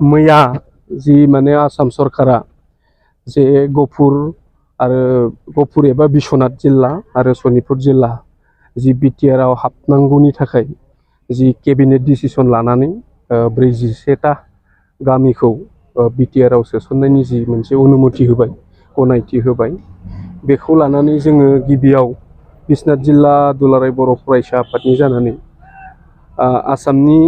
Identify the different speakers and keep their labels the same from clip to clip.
Speaker 1: मैया जि माने आसाम सरकारा जे गफुर एबा बिश्वनाथ जिल्ला आरो सनितपुर जिल्ला जि बिटिआरआव हाबनांगौनि थाखाय जि केबिनेट डिसिसन लानानै 41टा गामिखौ बिटिआरआव सोसननायनि जि मोनसे अनुमति होबाय गनायथि होबाय बेखौ लानानै जोङो गिबियाव बिश्वनाथ जिल्ला दुलाराय बर' फरायसा आफादनि जानानै आसामनि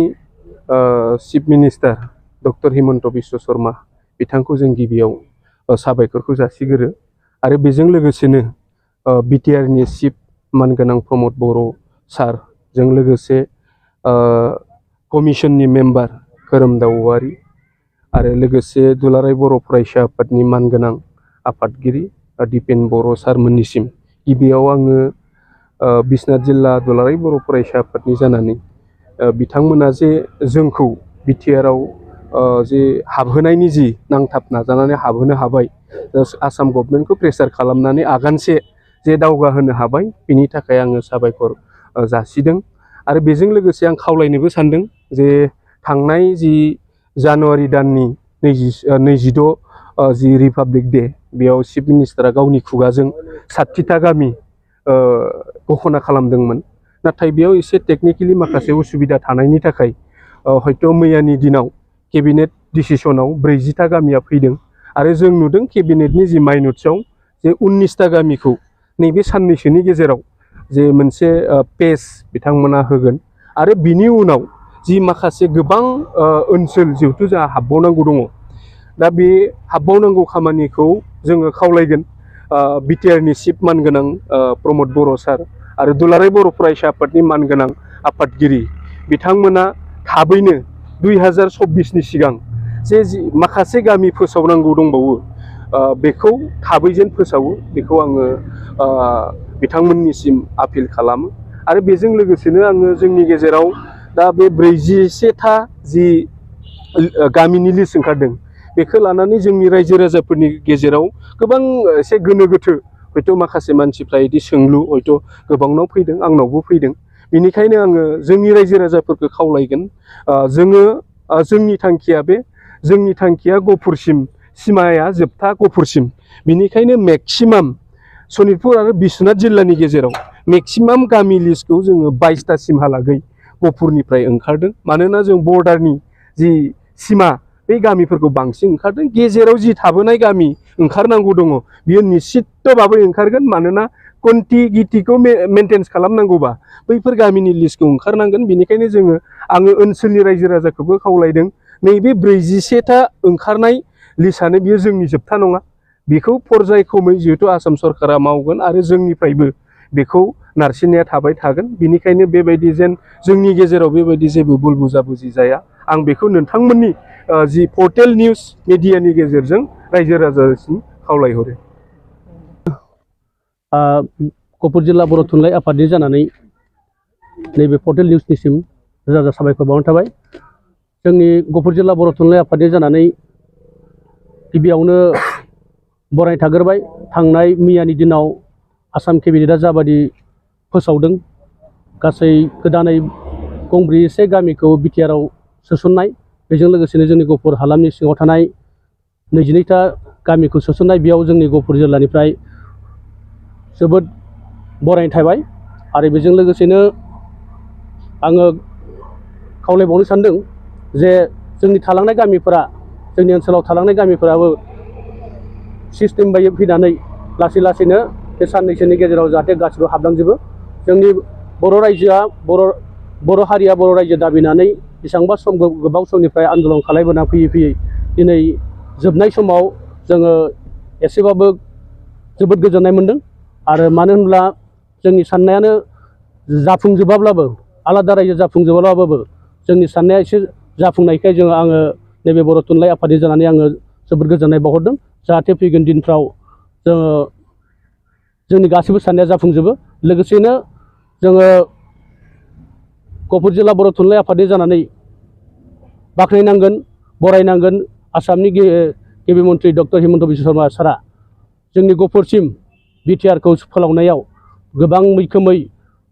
Speaker 1: chief minister doctor Himanta Biswa Sharma बिथांखौ जों गिबियाव साबायखरखौ जासिगोरो आरो बेजों लोगोसेनो बिटिआरनि चिफ मानगोनां प्रमद बर' सारजों लोगोसे कमिसननि मेम्बार खोरोमदाव औवारि आरो लोगोसे दुलाराय बर' फरायसा आफादनि मानगोनां आफादगिरि दिपेन बर' सारमोननिसिम गिबियाव आङो बिश्वनाथ जिल्ला दुलाराय बर' फरायसा आफादनि जानानै बिथांमोना जे जोंखौ बिटिआरआव जे हाबहोनायनि जि नांथाब नाजानानै हाबहोनो हाबाय आसाम गभर्नमेन्टखौ प्रेसार खालामनानै आगानसे जे दावगाहोनो हाबाय बिनि थाखाय आङो साबायखर जासिदों आरो बेजों लोगोसे आं खावलायनोबो सानदों जे थांनाय जि जानुवारि दाननि 26 जि रिपाब्लिक डे बेयाव चिफ मिनिस्टारा गावनि खुगाजों 60टा गामि घोषणा खालामदोंमोन नाथाय बेयाव एसे टेकनिकेलि माखासे उसुबिदा थानायनि थाखाय हयथ' मैयानि दिनाव केबिनेट डिसिसनाव 40टा गामिया फैदों आरो जों नुदों केबिनेटनि जि माइनट्सआव जे 19टा गामिखौ नैबे साननैसोनि गेजेराव जे मोनसे पेज बिथांमोना होगोन आरो बिनि उनाव जि माखासे गोबां ओनसोल जिहेथु जोंहा हाबबावनांगौ दङ दा बे हाबबावनांगौ खामानिखौ जोङो खावलायगोन बिटिआरनि चिफ मानगोनां प्रमद बर' सार आरो दुलाराय बर' फरायसा आफादनि मानगोनां आफादगिरि बिथांमोना थाबैनो 2024नि सिगां जे माखासे गामि फोसावनांगौ दंबावो बेखौ थाबै जेन फोसावो बेखौ आङो बिथांमोननिसिम आपिल खालामो आरो बेजों लोगोसेनो आङो जोंनि गेजेराव दा बे 41था जि गामिनि लिस्ट ओंखारदों बेखौ लानानै जोंनि रायजो राजाफोरनि गेजेराव गोबां एसे गोनो गोथो हयथ' माखासे मानसिफ्रा बिदि सोंलु हयथ' गोबांनाव फैदों आंनावबो फैदों बेनिखायनो आङो जोंनि रायजो राजाफोरखौ खावलायगोन जोंनि थांखिया गफुरसिम सिमाया जोबथा गफुरसिम बिनिखायनो मेक्सिमाम सनितपुर आरो बिश्वनाथ जिल्लानि गेजेराव मेक्सिमाम गामि लिस्टखौ जोङो 22टासिमहालागै गफुरनिफ्राय ओंखारदों मानोना जों बर्डारनि जि सिमा बे गामिफोरखौ बांसिन ओंखारदों गेजेराव जि थाबोनाय गामि ओंखारनांगौ दङ बियो निश्चितभाबै ओंखारगोन मानोना कन्टिगिटिखौ मेनटेन खालामनांगौबा बैफोर गामिनि लिस्टखौ ओंखारनांगोन बेनिखायनो आङो ओनसोलनि रायजो राजाखौबो खावलायदों नैबे 41टा ओंखारनाय लिस्टआनो बियो जोंनि जोबथा नङा बेखौ पर्यायक्रमै जिहेतु आसाम सरकारा मावगोन आरो जोंनिफ्रायबो बेखौ नारसिननाया थाबाय थागोन बेनिखायनो बेबायदि जेन जोंनि गेजेराव बेबायदि जेबो बुल बुजाबुजि जाया आं बेखौ नोंथांमोननि जि पर्टेल निउज मिडियानि गेजेरजों रायजो राजासिम खावलायहरो
Speaker 2: गफुर जिल्ला बर' थुनलाइ आफादनि जानानै नैबे पर्टेल निउसनिसिम रोजा रोजा साबायखर बावनाय थाबाय जोंनि गफुर जिल्ला बर' थुनलाइ आफादनि जानानै गिबियावनो बरायनाय थाग्रोबाय थांनाय मैयानि दिनाव आसाम केबिनेटआ जाबादि फोसावदों गासै गोदानै गंब्रैसे गामिखौ बिटिआरआव सोसननाय बेजों लोगोसेनो जोंनि गफुर हालामनि सिङाव थानाय 22टा गामिखौ सोसननाय बेयाव जोंनि गफुर जिल्लानिफ्राय जोबोद बरायनाय थाबाय आरो बेजों लोगोसेनो आङो खावलायबावनो सानदों जे जोंनि थालांनाय गामिफोरा जोंनि ओनसोलाव थालांनाय गामिफोराबो सिस्टेम बायदि फैनानै लासै लासैनो बे साननैसोनि गेजेराव जाहाथे गासिबो हाबलांजोबो जोंनि बर' रायजोआ बर' हारिया बर' रायजो दाबिनानै बेसेबांबा सम गोबाव समनिफ्राय आन्दलन खालामबोना फैयै दिनै जोबनाय समाव जोङो एसेबाबो जोबोद गोजोननाय मोन्दों आरो मानो होनब्ला जोंनि साननायानो जाफुंजोबाब्लाबो आलादा रायजो जाफुंजोबाब्लाबो जोंनि साननाया एसे जाफुंनायखाय आङो नैबे बर' थुनलाइ आफादनि जानानै आङो जोबोद गोजोननाय बावहरदों जाहाथे फैगोन दिनफ्राव जोंनि गासैबो साननाया जाफुंजोबो लोगोसेनो जोङो गफुर जिल्ला बर' थुनलाइ आफादनि जानानै बाख्नायनांगोन बरायनांगोन आसामनि गिबि मन्थ्रि डक्टर हिमन्त बिश्व शर्मा सारा जोंनि गफुरसिम बिटिआरखौ फोलावनायाव गोबां मैखोमै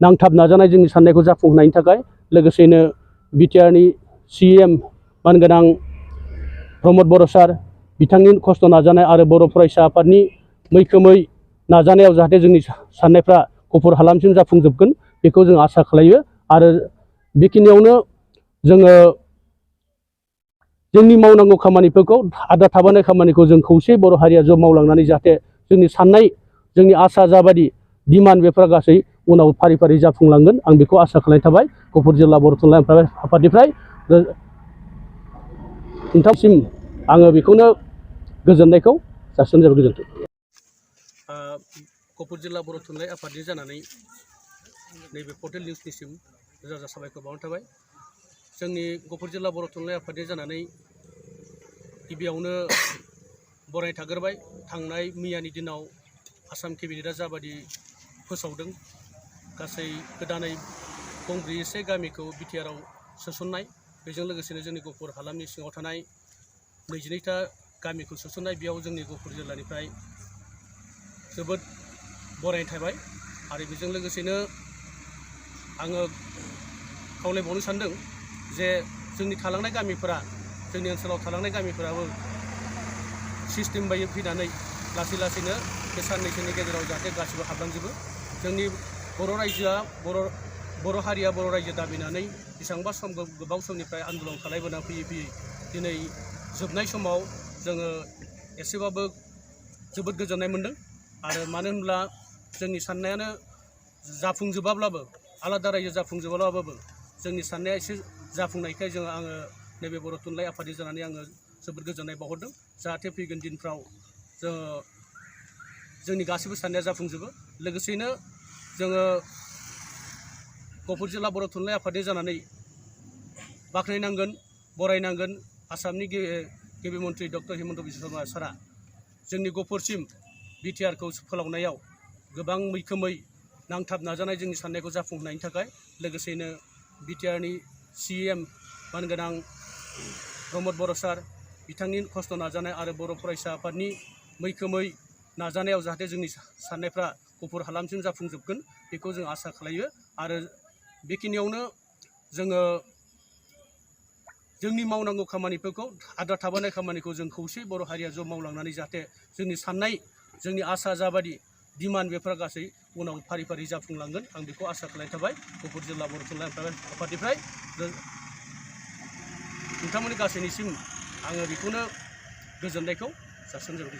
Speaker 2: नांथाब नाजानाय जोंनि साननायखौ जाफुंहोनायनि थाखाय लोगोसेनो बिटिआरनि CM मानगोनां प्रमद बर' सार बिथांनि खस्थ' नाजानाय आरो बर' फरायसा आफादनि मैखोमै नाजानायाव जाहाथे जोंनि साननायफ्रा गुफुर हालामसिम जाफुंजोबगोन बेखौ जों आसा खालायो। आरो बेखिनियावनो जोङो जोंनि मावनांगौ खामानिफोरखौ आद्रा थाबोनाय खामानिखौ जों खौसे बर' हारिया ज' मावलांनानै जाहाथे जोंनि साननाय जोंनि आसा जाबादि डिमान्ड बेफोर गासै उनाव फारि फारि जाफुंलांगोन आं बेखौ आसा खालामनाय थाबाय। गहपुर जिल्ला बर' थुनलाइ आफादनिफ्राय नोंथांसिम आङो बेखौनो गोजोननायखौ जासिनाय जाबाय। गोजोन्थों। गहपुर जिल्ला बर' थुनलाइ आफादनि जानानै नैबे पर्टेल निउसनिसिम रोजा रोजा साबायखर बावनाय थाबाय। जोंनि गहपुर जिल्ला बर' थुनलाइ आफादनि जानानै गिबियावनो बरायनाय थाग्रोबाय थांनाय मैयानि दिनाव आसाम केबिनेटआ जाबादि फोसावदों गासै गोदानै गंब्रैसे गामिखौ बिटिआरआव सोसननाय, बेजों लोगोसेनो जोंनि गहपुर हालामनि सिङाव थानाय 22टा गामिखौ सोसननाय, बेयाव जोंनि गहपुर जिल्लानिफ्राय जोबोद बरायनाय थाबाय। आरो बेजों लोगोसेनो आङो खावलायबावनो सानदों जे जोंनि थालांनाय गामिफोरा, जोंनि ओनसोलाव थालांनाय गामिफोराबो सिस्टेम बायदि फैनानै लासै लासैनो बे साननैसोनि गेजेराव जाहाथे गासिबो हाबलांजोबो। जोंनि बर' रायजोआ बर' हारिया बर' रायजो दाबिनानै बेसेबांबा सम गोबाव समनिफ्राय आन्दलन खालायबोना फैयै फैयै दिनै जोबनाय समाव जोङो एसेबाबो जोबोद गोजोननाय मोन्दों। आरो मानो होनब्ला जोंनि साननायानो जाफुंजोबाब्लाबो, आलादा रायजो जाफुंजोबाब्लाबो जोंनि साननाया एसे जाफुंनायखाय आङो नैबे बर' थुनलाइ आफादनि जानानै आङो जोबोद गोजोननाय बावहरदों। जाहाथे फैगोन दिनफ्राव जोंनि गासैबो साननाया जाफुंजोबो। लोगोसेनो जोङो गहपुर जिल्ला बर' थुनलाइ आफादनि जानानै बाख्नायनांगोन, बरायनांगोन आसामनि गिबि मन्थ्रि डक्टर हिमन्त बिश्व शर्मा सारा जोंनि गहपुरसिम बिटिआरखौ फोलावनायाव गोबां मैखोमै नांथाब नाजानाय जोंनि साननायखौ जाफुंहोनायनि थाखाय। लोगोसेनो बिटिआरनि CM मानगोनां प्रमद बर' सार बिथांनि खस्थ' नाजानाय आरो बर' फरायसा आफादनि मैखोमै नाजानायाव जाहाथे जोंनि साननायफ्रा गहपुर हालामसिम जाफुंजोबगोन बेखौ जों आसा खालायो। आरो बेखिनियावनो जोङो जोंनि मावनांगौ खामानिफोरखौ, आद्रा थाबोनाय खामानिखौ जों खौसे बर' हारिया ज' मावलांनानै जाहाथे जोंनि साननाय, जोंनि आसा जाबादि डिमान्ड बेफोर गासै उनाव फारि फारि जाफुंलांगोन आं बेखौ आसा खालामनाय थाबाय। गहपुर जिल्ला बर' थुनलाइ आफादनिफ्राय नोंथांमोननि गासैनिसिम आङो बेखौनो गोजोननायखौ जासिनाय जाबाय।